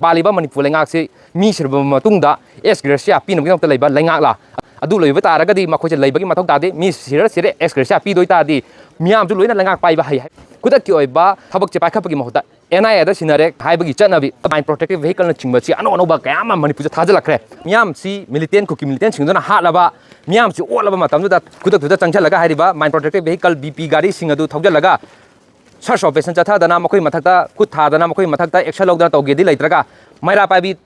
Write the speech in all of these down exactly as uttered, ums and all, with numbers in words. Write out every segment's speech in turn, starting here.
ꯄꯥꯜꯂꯤꯕ ꯃꯅꯤꯄꯨꯔ ꯂꯩꯉꯥꯛꯁꯤ ꯃꯤ ꯁꯤꯔꯕ ꯃꯇꯨꯡꯗ ꯑꯦꯛꯁ ꯒ꯭ꯔꯦꯁꯤꯌꯥ ꯄꯤꯅꯕꯒꯤꯗꯃꯛꯇ ꯂꯩꯕ ꯂꯩꯉꯥꯛꯂ? ꯑꯗꯨ ꯂꯩꯕ ꯇꯥꯔꯒꯗꯤ ꯃꯈꯣꯏꯁꯦ ꯂꯩꯕꯒꯤ ꯃꯊꯧ ꯇꯥꯗꯦ꯫ ꯃꯤ ꯁꯤꯔ ꯁꯤꯔꯦ, ꯑꯦꯛꯁ ꯒ꯭ꯔꯦꯁꯤꯌꯥ ꯄꯤꯗꯣꯏ ꯇꯥꯔꯗꯤ ꯃꯤꯌꯥꯝꯁꯨ ꯂꯣꯏꯅ ꯂꯩꯉꯥꯛ ꯄꯥꯏꯕ ꯍꯩ ꯍꯥꯏ꯫ ꯈꯨꯗꯛꯀꯤ ꯑꯣꯏꯕ ꯊꯕꯛꯁꯦ ꯄꯥꯏꯈꯠꯄꯒꯤ ꯃꯍꯨꯠꯇ ꯑꯦꯟ ꯑꯥꯏ ꯑꯦꯗ ꯁꯤꯟꯅꯔꯦ ꯍꯥꯏꯕꯒꯤ ꯆꯠꯅꯕꯤ, mine protective vehicleꯅꯆꯤꯡꯕꯁꯤ ꯑꯅꯧ ꯑꯅꯧꯕ ꯀꯌꯥ ꯑꯃ ꯃꯅꯤꯄꯨꯔꯗ ꯊꯥꯖꯤꯜꯂꯛꯈ꯭ꯔꯦ꯫ ꯃꯤꯌꯥꯝꯁꯤ militant, ꯀꯨꯀꯤ militantꯁꯤꯡꯗꯨꯅ ꯍꯥꯠꯂꯕ, ꯃꯤꯌꯥꯝꯁꯤ ꯑꯣꯠꯂꯕ ꯃꯇꯝꯗꯨꯗ ꯈꯨꯗꯛꯇꯨꯗ ꯆꯪꯁꯤꯜꯂꯒ ꯍꯥꯏꯔꯤꯕ mine protective vehicle, B P ꯒꯥꯔꯤꯁꯤꯡ ꯑꯗꯨ ꯊꯧꯖꯤꯜꯂꯒ search operation ꯆꯠꯊꯗꯅ ꯃꯈꯣꯏ ꯃꯊꯛꯇ ꯈꯨꯠ ꯊꯥꯗꯅ ꯃꯈꯣꯏ ꯃꯊꯛꯇ action ꯂꯧꯗꯅ ꯇꯧꯒꯦꯗꯤ ꯂꯩꯇ꯭ꯔꯒ, ꯃꯩꯔꯥ ꯄꯥꯏꯕꯤ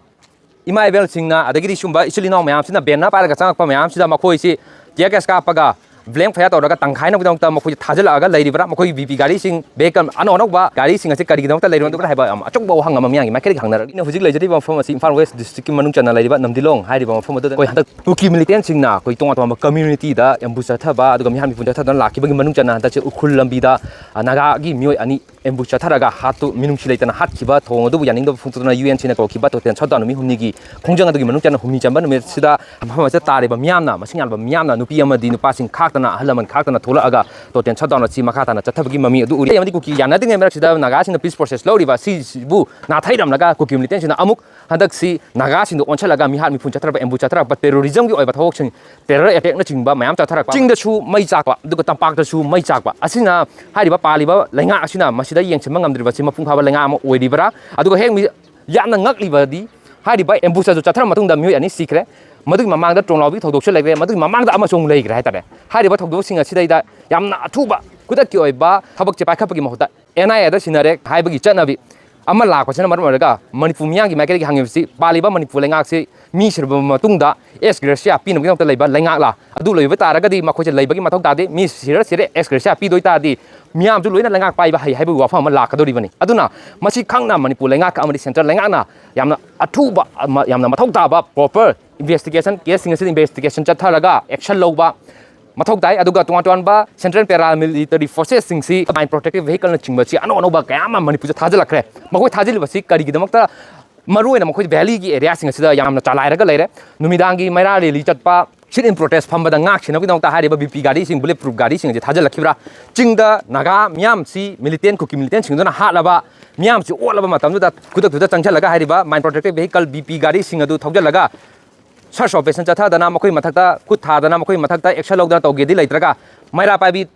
ꯏꯃꯥ ꯏꯕꯦꯜꯁꯤꯡꯅ, ꯑꯗꯒꯤꯗꯤ ꯁꯨꯝꯕ ꯏꯆꯤꯜ ꯏꯅꯥꯎ ꯃꯌꯥꯝꯁꯤꯅ banner ꯄꯥꯏꯔꯒ ꯆꯪꯉꯛꯄ ꯃꯌꯥꯝꯁꯤꯗ ꯃꯈꯣꯏꯁꯤ tear gas ꯀꯥꯞꯄꯒ blank fire ꯇꯧꯔꯒ ꯇꯪꯈꯥꯏꯅꯕꯒꯤꯗꯃꯛꯇ ꯃꯈꯣꯏꯁꯦ ꯊꯥꯖꯤꯜꯂꯛꯑꯒ ꯂꯩꯔꯤꯕ꯭ꯔꯥ? ꯃꯈꯣꯏꯒꯤ ꯕꯤ ꯄꯤ ꯒꯥꯔꯤꯁꯤꯡ, vehicle ꯑꯅꯧ ꯑꯅꯧꯕ ꯒꯥꯔꯤꯁꯤꯡ ꯑꯁꯤ ꯀꯔꯤꯒꯤꯗꯃꯛꯇ ꯂꯩꯔꯤꯕꯅꯣ ꯍꯥꯏꯕ ꯌꯥꯝ ꯑꯆꯧꯕ ꯋꯥꯍꯪ ꯑꯃ ꯃꯤꯌꯥꯝꯒꯤ ꯃꯥꯏꯀꯩꯗꯒꯤ ꯍꯪꯅꯔꯛꯏ꯫ ꯑꯩꯅ ꯍꯧꯖꯤꯛ ꯂꯩꯖꯔꯤꯕ ꯃꯐꯝ ꯑꯁꯤ ꯏꯝꯐꯥꯜ ꯋꯦꯁ ꯗꯤꯁꯇ꯭ꯔꯤꯛꯀꯤ ꯃꯅꯨꯡ ꯆꯟꯅ ꯂꯩꯔꯤꯕ ꯅꯝꯗꯤꯂꯣꯡ ꯍꯥꯏꯔꯤꯕ ꯃꯐꯝ ꯑꯗꯨꯗ ꯑꯩꯈꯣꯏ ꯍꯟꯗꯛ ꯀꯨꯀꯤ militantꯁꯤꯡꯅ ꯑꯩꯈꯣꯏ ꯇꯣꯉꯥꯟ ꯇꯣꯉꯥꯟꯕ communityꯗ ambush ꯆꯠꯊꯕ, ꯑꯗꯨꯒ ꯃꯤꯍꯥꯠ ꯃꯤꯄꯨꯟ ꯆꯠꯊꯗꯨꯅ ꯂꯥꯛꯈꯤꯕꯒꯤ ꯃꯅꯨꯡ ꯆꯟꯅ ꯍꯟꯗꯛꯁꯦ ꯎꯈ꯭ꯔꯨꯜ ꯂꯝꯕꯤꯗ, ꯑ, ꯅꯥꯒꯥꯒꯤ ꯃꯤꯑꯣꯏ ꯑꯅꯤ ambush ꯆꯠꯊꯔꯒ ꯍꯥꯠꯇꯨ, ꯃꯤꯅꯨꯡꯁꯤ ꯂꯩꯇꯅ ꯍꯥꯠꯈꯤꯕ ꯊꯧꯑꯣꯡ ꯑꯗꯨꯕꯨ ꯌꯥꯅꯤꯡꯗꯕ ꯐꯣꯡꯗꯣꯛꯇꯨꯅ ꯌꯨ ꯑꯦꯟ ꯁꯤꯅ ꯀꯧꯈꯤꯕ total shutdown ꯅꯨꯃꯤꯠ ꯍꯨꯝꯅꯤꯒꯤ ꯈꯣꯡꯖꯪ ꯑꯗꯨꯒꯤ ꯃꯅꯨꯡ ꯆꯟꯅ ꯍꯨꯝꯅꯤ ꯆꯟꯕ ꯅꯨꯃꯤꯠꯁꯤꯗ ꯃꯐꯝ ꯑꯁꯤꯗ ꯇꯥꯔꯤꯕ ꯃꯤꯌꯥꯝꯅ, ꯃꯁꯤꯡ ꯌꯥꯝꯂꯕ ꯃꯤꯌꯥꯝꯅ, ꯅꯨꯄꯤ ꯑꯃꯗꯤ ꯅꯨꯄꯥꯁꯤꯡ ꯈꯥꯛꯇꯅ, ꯑꯍꯜ ꯂꯃꯟ ꯈꯥꯛꯇꯅ ꯊꯣꯛꯂꯛꯑꯒ total shutdown ꯑꯁꯤ ꯃꯈꯥ ꯇꯥꯅ ꯆꯠꯊꯕꯒꯤ ꯃꯃꯤ ꯑꯗꯨ ꯎꯔꯤ꯫ ꯑꯃꯗꯤ ꯀꯨꯀꯤ ꯌꯥꯅꯗ꯭ꯔꯤꯉꯩ ꯃꯔꯛꯁꯤꯗ ꯅꯥꯒꯥꯁꯤꯡꯅ peace process ꯂꯧꯔꯤꯕ ꯑꯁꯤꯕꯨ ꯅꯥꯊꯩꯔꯝꯂꯒ ꯀꯨꯀꯤ militantꯁꯤꯡꯅ ꯑꯃꯨꯛ ꯍꯟꯗꯛꯁꯤ ꯅꯥꯒꯥꯁꯤꯡꯗ ꯑꯣꯟꯁꯤꯜꯂꯒ ꯃꯤꯍꯥꯠ ꯃꯤꯄꯨꯟ ꯆꯠꯊꯔꯛꯄ, ambush ꯆꯠꯊꯔꯛꯄ terrorismꯒꯤ ꯑꯣꯏꯕ ꯊꯕꯛꯁꯤꯡ, terror attackꯅꯆꯤꯡꯕ ꯃꯌꯥꯝ ꯆꯠꯊꯔꯛꯄ, ꯆꯤꯡꯗꯁꯨ ꯃꯩ ꯆꯥꯛꯄ, ꯑꯗꯨꯒ ꯇꯝꯄꯥꯛꯇꯁꯨ ꯃꯩ ꯆꯥꯛꯄ ꯑꯁꯤꯅ ꯍꯥꯏꯔꯤꯕ ꯄꯥꯜꯂꯤꯕ ꯂꯩꯉꯥꯛ ꯑꯁꯤꯅ ꯃꯁꯤꯗ ꯌꯦꯡꯁꯤꯟꯕ ꯉꯝꯗ꯭ꯔꯤꯕꯁꯤ ꯃꯄꯨꯡ ꯐꯥꯕ ꯂꯩꯉꯥꯛ ꯑꯃ ꯑꯣꯏꯔꯤꯕ꯭ꯔꯥ? ꯑꯗꯨꯒ ꯍꯦꯛ ꯃꯤ-, ꯌꯥꯝꯅ ꯉꯛꯂꯤꯕꯗꯤ ꯍꯥꯏꯔꯤꯕ ambush ꯑꯗꯨ ꯆꯠꯊꯔ ꯃꯇꯨꯡꯗ ꯃꯤꯑꯣꯏ ꯑꯅꯤ ꯁꯤꯈ꯭ꯔꯦ꯫ ꯃꯗꯨꯒꯤ ꯃꯃꯥꯡꯗ ꯇ꯭ꯔꯣꯡꯂꯥꯎꯕꯤꯒꯤ ꯊꯧꯗꯣꯛꯁꯨ ꯂꯩꯈ꯭ꯔꯦ꯫ ꯃꯗꯨꯒꯤ ꯃꯃꯥꯡꯗ ꯑꯃꯁꯨ ꯑꯃꯨꯛ ꯂꯩꯈ꯭ꯔꯦ ꯍꯥꯏꯇꯥꯔꯦ꯫ ꯍꯥꯏꯔꯤꯕ ꯊꯧꯗꯣꯛꯁꯤꯡ ꯑꯁꯤꯗꯩꯗ ꯌꯥꯝꯅ ꯑꯊꯨꯕ ꯈꯨꯗꯛꯀꯤ ꯑꯣꯏꯕ ꯊꯕꯛꯁꯦ ꯄꯥꯏꯈꯠꯄꯒꯤ ꯃꯍꯨꯠꯇ ꯑꯦꯟ ꯑꯥꯏ ꯑꯦꯗ ꯁꯤꯟꯅꯔꯦ ꯍꯥꯏꯕꯒꯤ ꯆꯠꯅꯕꯤ ꯑꯃ ꯂꯥꯛꯄꯁꯤꯅ ꯃꯔꯝ ꯑꯣꯏꯔꯒ ꯃꯅꯤꯄꯨꯔ ꯃꯤꯌꯥꯝꯒꯤ ꯃꯥꯏꯀꯩꯗꯒꯤ ꯍꯪꯉꯤꯕꯁꯤ, ꯄꯥꯜꯂꯤꯕ ꯃꯅꯤꯄꯨꯔ ꯂꯩꯉꯥꯛꯁꯤ ꯃꯤ ꯁꯤꯔꯕ ꯃꯇꯨꯡꯗ ꯑꯦꯛꯁ ꯒ꯭ꯔꯦꯁꯤꯌꯥ ꯄꯤꯅꯕꯒꯤꯗꯃꯛꯇ ꯂꯩꯕ ꯂꯩꯉꯥꯛꯂ? ꯑꯗꯨ ꯂꯩꯕ ꯇꯥꯔꯒꯗꯤ ꯃꯈꯣꯏꯁꯦ ꯂꯩꯕꯒꯤ ꯃꯊꯧ ꯇꯥꯗꯦ꯫ ꯃꯤ ꯁꯤꯔ ꯁꯤꯔꯦ, ꯑꯦꯛꯁ ꯒ꯭ꯔꯦꯁꯤꯌꯥ ꯄꯤꯗꯣꯏ ꯇꯥꯔꯗꯤ ꯃꯤꯌꯥꯝꯁꯨ ꯂꯣꯏꯅ ꯂꯩꯉꯥꯛ ꯄꯥꯏꯕ ꯍꯩ ꯍꯥꯏꯕꯒꯤ ꯋꯥꯐꯝ ꯑꯃ ꯂꯥꯛꯀꯗꯧꯔꯤꯕꯅꯤ꯫ ꯑꯗꯨꯅ ꯃꯁꯤ ꯈꯪꯅ ꯃꯅꯤꯄꯨꯔ ꯂꯩꯉꯥꯛꯀ ꯑꯃꯗꯤ central ꯂꯩꯉꯥꯛꯅ ꯌꯥꯝꯅ ꯑꯊꯨꯕ ꯑꯃ, ꯌꯥꯝꯅ ꯃꯊꯧ ꯇꯥꯕ proper investigation, caseꯁꯤꯡ ꯑꯁꯤꯗ investigation ꯆꯠꯊꯔꯒ action ꯂꯧꯕ ꯃꯊꯧ ꯇꯥꯏ꯫ ꯑꯗꯨꯒ ꯇꯣꯉꯥꯟ ꯇꯣꯉꯥꯟꯕ central paramilitary forcesꯁꯤꯡꯁꯤ mine protective vehicleꯅꯆꯤꯡꯕꯁꯤ ꯑꯅꯧ ꯑꯅꯧꯕ ꯀꯌꯥ ꯑꯃ ꯃꯅꯤꯄꯨꯔꯗ ꯊꯥꯖꯤꯜꯂꯛꯈ꯭ꯔꯦ꯫ ꯃꯈꯣꯏ ꯊꯥꯖꯤꯜꯂꯤꯕꯁꯤ ꯀꯔꯤꯒꯤꯗꯃꯛꯇ? ꯃꯔꯨꯑꯣꯏꯅ ꯃꯈꯣꯏ valleyꯒꯤ areaꯁꯤꯡ ꯑꯁꯤꯗ ꯌꯥꯝꯅ ꯆꯂꯥꯏꯔꯒ ꯂꯩꯔꯦ꯫ ꯅꯨꯃꯤꯗꯥꯡꯒꯤ ꯃꯩꯔꯥ rally ꯆꯠꯄ, sit in protest ꯐꯝꯕꯗ ꯉꯥꯛ ꯁꯦꯟꯅꯕꯒꯤꯗꯃꯛꯇ ꯍꯥꯏꯔꯤꯕ ꯕꯤ ꯄꯤ ꯒꯥꯔꯤꯁꯤꯡ, ꯕꯨꯂꯦꯠ ꯄ꯭ꯔꯨꯐ ꯒꯥꯔꯤꯁꯤꯡ ꯑꯁꯤ ꯊꯥꯖꯤꯜꯂꯛꯈꯤꯕ꯭ꯔꯥ? ꯆꯤꯡꯗ ꯅꯥꯒꯥ ꯃꯤꯌꯥꯝꯁꯤ, ꯃꯤꯂꯤꯇꯦꯟ, ꯀꯨꯀꯤ ꯃꯤꯂꯤꯇꯦꯟꯁꯤꯡꯗꯨꯅ ꯍꯥꯠꯂꯕ ꯃꯤꯌꯥꯝꯁꯤ ꯑꯣꯠꯂꯕ ꯃꯇꯝꯗꯨꯗ ꯈꯨꯗꯛꯇꯨꯗ ꯆꯪꯁꯤꯜꯂꯒ ꯍꯥꯏꯔꯤꯕ mine protected vehicle, B P ꯒꯥꯔꯤꯁꯤꯡ ꯑꯗꯨ ꯊꯧꯖꯤꯜꯂꯒ search operation ꯆꯠꯊꯗꯅ, ꯃꯈꯣꯏ ꯃꯊꯛꯇ ꯈꯨꯠ ꯊꯥꯗꯅ, ꯃꯈꯣꯏ ꯃꯊꯛꯇ action ꯂꯧꯗꯅ ꯇꯧꯒꯦꯗꯤ ꯂꯩꯇ꯭ꯔꯒ, ꯃꯩꯔꯥ ꯄꯥꯏꯕꯤ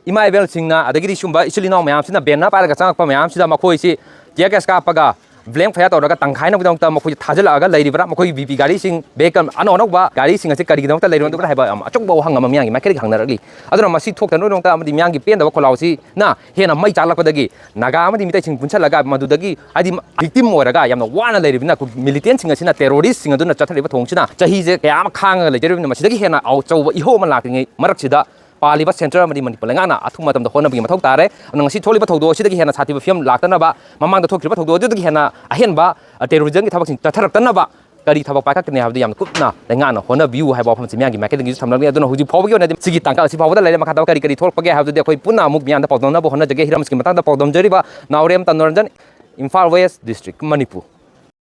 ꯏꯃꯥ ꯏꯕꯦꯜꯁꯤꯡꯅ, ꯑꯗꯒꯤꯗꯤ ꯁꯨꯝꯕ ꯏꯆꯤꯜ ꯏꯅꯥꯎ ꯃꯌꯥꯝꯁꯤꯅ banner ꯄꯥꯏꯔꯒ ꯆꯪꯉꯛꯄ ꯃꯌꯥꯝꯁꯤꯗ ꯃꯈꯣꯏꯁꯤ tear gas ꯀꯥꯞꯄꯒ, blank fire ꯇꯧꯔꯒ ꯇꯪꯈꯥꯏꯅꯕꯒꯤꯗꯃꯛꯇ ꯃꯈꯣꯏꯁꯤ ꯊꯥꯖꯤꯜꯂꯛꯑꯒ ꯂꯩꯔꯤꯕ꯭ꯔꯥ? ꯃꯈꯣꯏꯒꯤ ꯕꯤ ꯄꯤ ꯒꯥꯔꯤꯁꯤꯡ, vehicle ꯑꯅꯧ ꯑꯅꯧꯕ ꯒꯥꯔꯤꯁꯤꯡ ꯑꯁꯤ ꯀꯔꯤꯒꯤꯗꯃꯛꯇ ꯂꯩꯔꯣꯏꯗꯕꯅ ꯍꯥꯏꯕ ꯌꯥꯝ ꯑꯆꯧꯕ ꯋꯥꯍꯪ ꯑꯃ ꯃꯤꯌꯥꯝꯒꯤ ꯃꯥꯏꯀꯩꯗꯒꯤ ꯍꯪꯅꯔꯛꯂꯤ꯫ ꯑꯗꯨꯅ ꯃꯁꯤ ꯊꯣꯛꯇꯅꯕꯒꯤꯗꯃꯛꯇ ꯑꯃꯗꯤ ꯃꯤꯌꯥꯝꯒꯤ ꯄꯦꯟꯗꯕ ꯈꯣꯜꯂꯥꯎꯁꯤꯅ ꯍꯦꯟꯅ ꯃꯩ ꯆꯥꯛꯂꯛꯄꯗꯒꯤ ꯅꯥꯒꯥ ꯑꯃꯗꯤ ꯃꯤꯇꯩꯁꯤꯡ ꯄꯨꯟꯁꯤꯜꯂꯒ ꯃꯗꯨꯗꯒꯤ, ꯍꯥꯏꯗꯤ, victim ꯑꯣꯏꯔꯒ ꯌꯥꯝꯅ ꯋꯥꯅ ꯂꯩꯔꯤꯕꯅ ꯑꯩꯈꯣꯏ militantꯁꯤꯡ ꯑꯁꯤꯅ, terroristꯁꯤꯡ ꯑꯗꯨꯅ ꯆꯠꯊꯔꯤꯕ ꯊꯧꯑꯣꯡꯁꯤꯅ ꯆꯍꯤꯁꯦ ꯀꯌꯥ ꯑꯃ ꯈꯥꯡꯉꯒ ꯂꯩꯖꯔꯤꯕꯅ, ꯃꯁꯤꯗꯒꯤ ꯍꯦꯟꯅ ꯑꯆꯧꯕ ꯏꯍꯧ ꯑꯃ ꯂꯥꯛꯇ꯭ꯔꯤꯉꯩ ꯃꯔꯛꯁꯤꯗ ꯄꯥꯜꯂꯤꯕ centre ꯑꯃꯗꯤ ꯃꯅꯤꯄꯨꯔ ꯂꯩꯉꯥꯛꯅ ꯑꯊꯨꯕ ꯃꯇꯝꯗ ꯍꯣꯠꯅꯕꯒꯤ ꯃꯊꯧ ꯇꯥꯔꯦ꯫ ꯑꯗꯨꯅ ꯉꯁꯤ ꯊꯣꯛꯂꯤꯕ ꯊꯧꯗꯣꯛ ꯑꯁꯤꯗꯒꯤ ꯍꯦꯟꯅ ꯁꯥꯊꯤꯕ ꯐꯤꯕꯝ ꯂꯥꯛꯇꯅꯕ, ꯃꯃꯥꯡꯗ ꯊꯣꯛꯈꯤꯕ ꯊꯧꯗꯣꯛ ꯑꯗꯨꯗꯒꯤ ꯍꯦꯟꯅ ꯑꯍꯦꯟꯕ, ꯑ, terrorismꯒꯤ ꯊꯕꯛꯁꯤꯡ ꯆꯠꯊꯔꯛꯇꯅꯕ ꯀꯔꯤ ꯊꯕꯛ ꯄꯥꯏꯈꯠꯀꯅꯤ ꯍꯥꯏꯕꯗꯨ ꯌꯥꯝꯅ ꯀꯨꯞꯅ ꯂꯩꯉꯥꯛꯅ ꯍꯣꯠꯅꯕꯤꯌꯨ ꯍꯥꯏꯕ ꯋꯥꯐꯝꯁꯤ ꯃꯤꯌꯥꯝꯒꯤ ꯃꯥꯏꯀꯩꯗꯒꯤꯁꯨ ꯊꯝꯂꯛꯂꯤ꯫ ꯑꯗꯨꯅ ꯍꯧꯖꯤꯛ ꯐꯥꯎꯕꯒꯤ ꯑꯣꯏꯅꯗꯤ ꯁꯤꯒꯤ ꯇꯥꯡꯀꯛ ꯑꯁꯤ ꯐꯥꯎꯕꯗ ꯂꯩꯔꯦ꯫ ꯃꯈꯥ ꯇꯥꯕ ꯀꯔꯤ ꯀꯔꯤ ꯊꯣꯛꯂꯛꯄꯒꯦ ꯍꯥꯏꯕꯗꯨꯗꯤ ꯑꯩꯈꯣꯏ ꯄꯨꯟꯅ ꯑꯃꯨꯛ ꯃꯤꯌꯥꯝꯗ ꯄꯥꯎꯗꯝꯅꯕ ꯍꯣꯠꯅꯖꯒꯦ꯫ ꯍꯤꯔꯝꯁꯀꯤ ꯃꯇꯥꯡꯗ ꯄꯥꯎꯗꯝꯖꯔꯤꯕ ꯅꯥꯎꯔꯦꯝ ꯇꯅꯨꯔꯟꯖꯟ, ꯏꯝꯐꯥꯜ West District, ꯃꯅꯤꯄꯨꯔ꯫